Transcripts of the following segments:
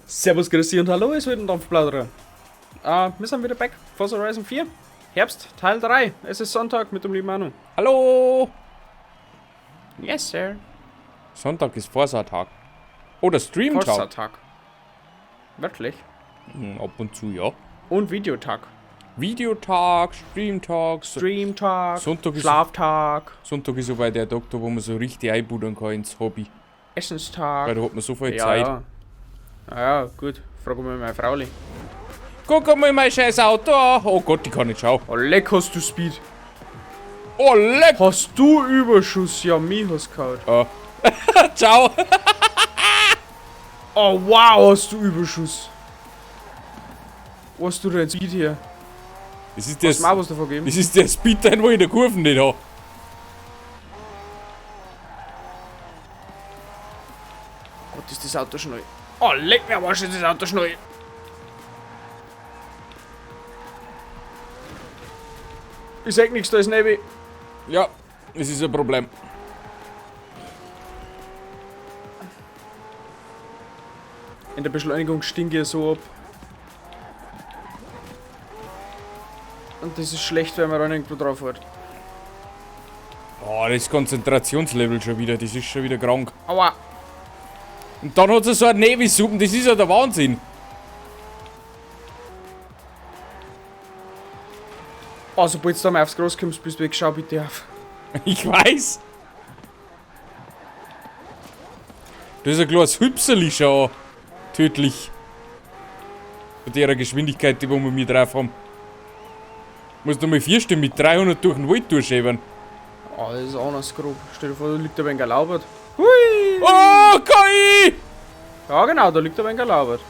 Servus, grüß und hallo, es wird ein Dampfplauderer. Wir sind wieder back, Forza Horizon 4, Herbst, Teil 3. Es ist Sonntag mit dem lieben Manu. Hallo! Yes, sir. Sonntag ist Forza-Tag. Oder Stream-Tag. Forza-Tag. Wirklich? Ab und zu, ja. Und Videotag. Videotag, Streamtag, Streamtag, Sonntag ist, Schlaftag, Sonntag ist aber der Tag, da wo man so richtig einbudern kann ins Hobby. Essenstag. Weil da hat man so viel Ja, Zeit. ja. Ah ja, gut. Frag mal meine Frauli. Guck mal mein scheiß Auto an. Oh Gott, ich kann nicht schauen. Oh, leck, hast du Speed. Oh, leck! Hast du Überschuss? Ja, mich hast gehauen. Oh. Ciao! Oh, wow, hast du Überschuss. Was hast du denn Speed hier? Das ist der, Hast du mir auch was davon gegeben? das ist der Speed, den wo ich in der Kurve nicht habe. Gott, ist das Auto schnell. Oh, leck mir am Arsch, ist das Auto schnell. Ich sag nichts, da ist Nebel. Ja, das ist ein Problem. In der Beschleunigung stinke ich so ab. Und das ist schlecht, wenn man dann irgendwo drauf hat. Oh, das Konzentrationslevel schon wieder, das ist schon wieder krank. Aua! Und dann hat sie so einen Nebelsuppen, das ist ja der Wahnsinn. Oh, sobald du da mal aufs Gras kommst, bist du weg. Schau bitte auf. Ich weiß. Das ist ein kleines Hüpserli schon tödlich. Bei der Geschwindigkeit, die wir mit drauf haben. Muss noch mal 4 Stunden mit 300 durch den Wald durchschäbern. Oh, das ist anders grob. Stell dir vor, da liegt ein wenig erlaubert. Hui! Oh, KI! Ja, genau, da liegt ein wenig erlaubert.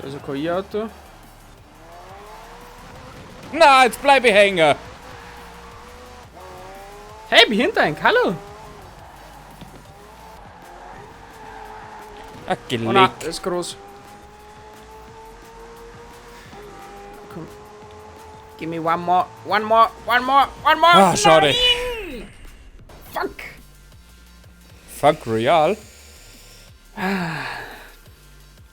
Da ist ein KI-Auto. Na, jetzt bleib ich hängen. Hey, bin hinter ein, hallo! Ach, Oh nein, geleck. das ist groß. Komm. Give me one more, one more, one more, one more! Ah, schade. Nein! Fuck! Fuck Royal.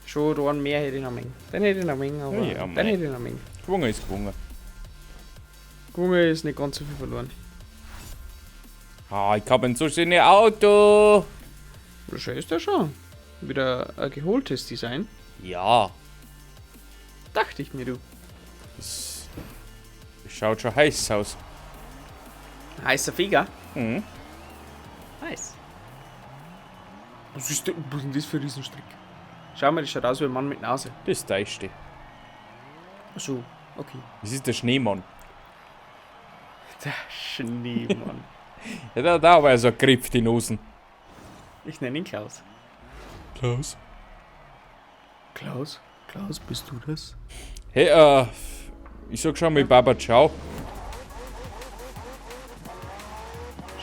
Schon, da einen mehr hätte ich noch mengen. Den hätte ich noch mengen, aber Ja, den mei. hätte ich noch mengen. Gewonnen ist gewonnen. Gewonnen ist nicht ganz so viel verloren. Ah, ich hab ein so schönes Auto. So schön ist der schon. Wieder ein geholtes Design. Ja. Dachte ich mir, du. Das schaut schon heiß aus. Heißer Feger. Mhm. Nice. Was ist denn, was ist denn das für ein Riesenstrick? Schau mal, das schaut aus wie ein Mann mit Nase. Das ist der Eiste. Ach so, okay. Das ist der Schneemann. Der Schneemann. Ja, da war so ein Griff die Nosen. Ich nenne ihn Klaus. Klaus? Klaus? Klaus, bist du das? Hey, ich sag schon mal Baba ciao.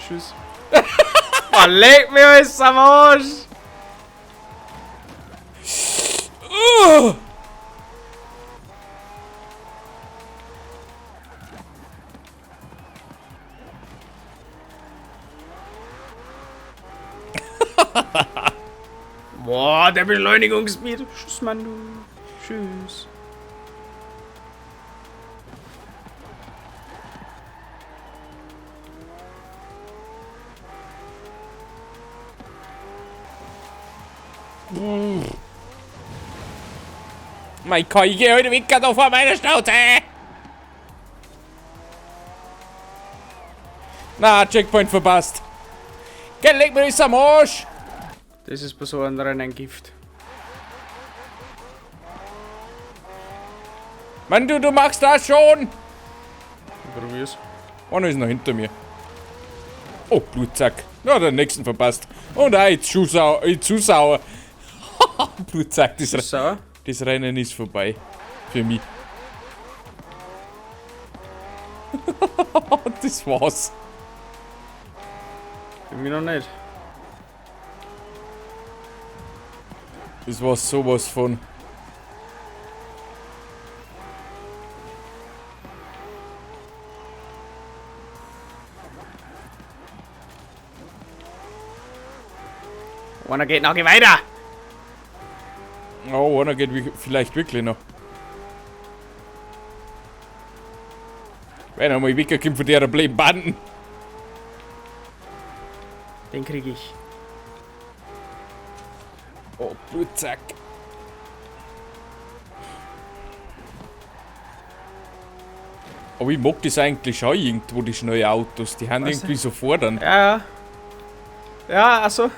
Tschüss. Oh, leck mir alles am Arsch! Boah, der Beschleunigungsspeed. Tschüss, Mann, du. Tschüss. Mein Gott, ich geh heute weg da vor meiner Schnauze! Na, Checkpoint verpasst. Geh, leg mir das am Arsch! Das ist bei so einem Rennen ein Gift. Mann, du machst das schon! Ich probier's. Einer ist noch hinter mir. Oh, Blutsack. Na, den nächsten verpasst. Und auch jetzt zu sauer. Zu sauer. Blutsack, Sauer? das Rennen ist vorbei. Für mich. Das war's. Für mich noch nicht. Das war sowas von. Einer geht noch, geh weiter! Oh, einer geht vielleicht wirklich noch. Wenn er mal wegkommt von der blöden Banden. Den krieg ich. Oh, Blutsack. Aber ich mag das eigentlich schon irgendwo, die schnellen Autos. Die haben Was? irgendwie so fordern. Ja, ja. Ja, achso.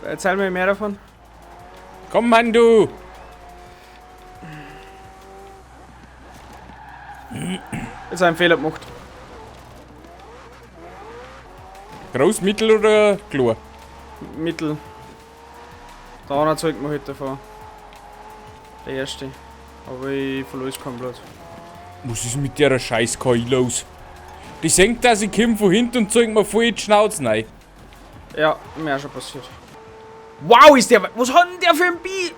Erzähl mir mehr davon. Komm, Mann, du! Jetzt habe ich einen Fehler gemacht. Groß, mittel oder klar? Mittel. Der andere zeigt mir heute davon. Der erste. Aber ich verlose keinen Platz. Was ist mit der scheiß KI los? Die senkt, dass ich komm von hinten und zeigt mir voll in die Schnauze rein. Ja, mir auch schon passiert. Wow, ist der. Was hat denn der für ein Beat?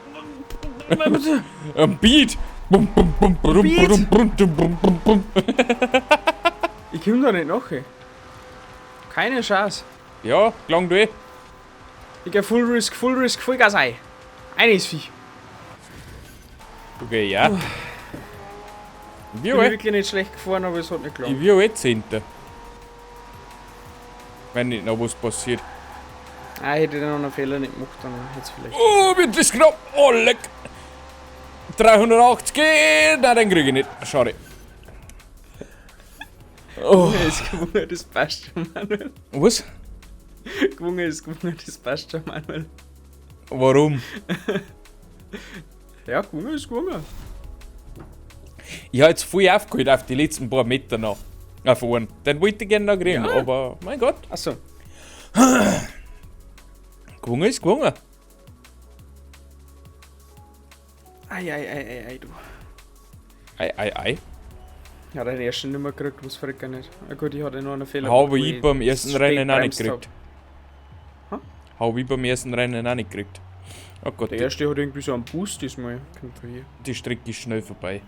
Ein Beat! Bum, bum, bum, bum, Beat? bum, bum, bum, bum, bum, bum. Ich komm da nicht nach. Ey. Keine Chance. Ja, klang du eh. Ich geh Full Risk, Full Risk, Vollgas ein. Eine ist Viech. Okay, ja. Ich Bin bin ich wirklich nicht schlecht gefahren, aber es hat nicht ich gelangt. bin auch eh Zehnter. Wenn nicht noch was passiert. Ah, hätte ich noch einen Fehler nicht gemacht, dann hätte es vielleicht. Oh, wird das knapp. Oh, leck. 380 geht. Nein, den krieg ich nicht. Schade. Oh. Gewonnen ist gewonnen, das passt schon, Manuel. Was? Gewonnen ist gewonnen, das passt schon, Manuel. Warum? Ja, gewonnen ist gewonnen. Ich habe jetzt voll aufgeholt auf die letzten paar Meter noch. Auf einen. Den wollte ich gerne noch kriegen, Ja. aber mein Gott. Achso. Gewonnen ist gewonnen. Ei, ei, ei, ei, ei, du. Ei, ei, ei. Ja, den ersten nicht mehr gekriegt, was verrückt nicht. Na gut, ich hatte nur einen Fehler. Habe gemacht, wo ich beim ersten spät Rennen auch nicht bremst gekriegt. hab. Habe ich beim ersten Rennen auch nicht gekriegt. Oh Gott, Der die, erste hat irgendwie so einen Boost diesmal. Kommt von hier. die Strecke ist schnell vorbei.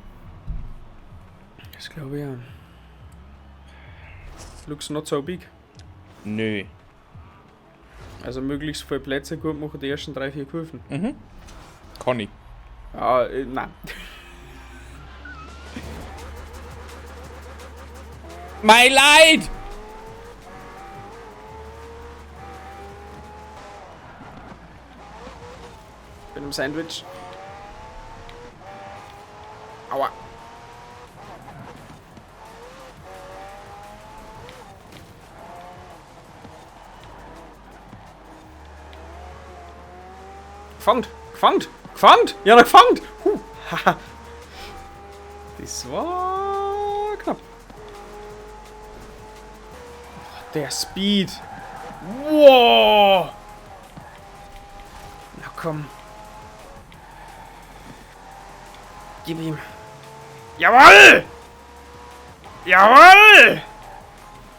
Das glaube ich ja. Looks not so big. Nö. Also möglichst viele Plätze gut machen, die ersten 3, 4 Kurven. Mhm. Kann ich. Ja, nein. My Leid! Bin im Sandwich. Aua. Gefangen! Gefangen! Gefangen! Ja, noch gefangen! Huh. Haha. Das war knapp. Oh, der Speed. Wow! Na komm. Gib ihm. Jawoll! Jawoll!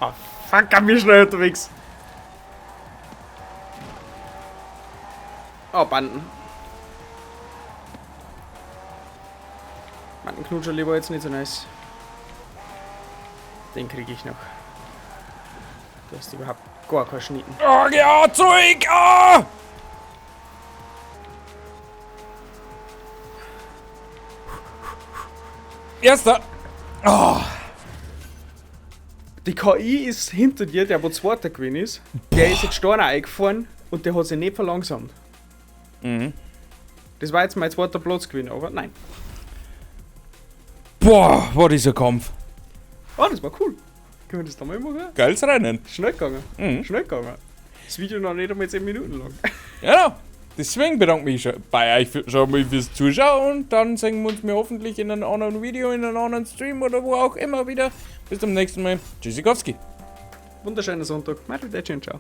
Oh fuck, am ich schnell unterwegs. Oh, Banden. Bandenknutscher lieber jetzt nicht so nice. Den krieg ich noch. Du hast überhaupt gar keinen Schnitten. Oh, ja, Zeug! Ah! Erster! Oh. Die KI ist hinter dir, der wo Zweiter gewesen ist. Der ist jetzt Steiner eingefahren und der hat sich nicht verlangsamt. Mhm. Das war jetzt mein zweiter Platz gewesen, aber nein. Boah, war dieser Kampf. Oh, das war cool. Können wir das da mal machen? Geiles Rennen. Schnell gegangen. Mhm. Schnell gegangen. Das Video noch nicht einmal 10 Minuten lang. Ja, deswegen bedanke ich mich schon bei euch schon mal fürs Zuschauen und dann sehen wir uns mir hoffentlich in einem anderen Video, in einem anderen Stream oder wo auch immer wieder. Bis zum nächsten Mal. Tschüssikowski. Wunderschöner Sonntag. Macht's gut, ciao.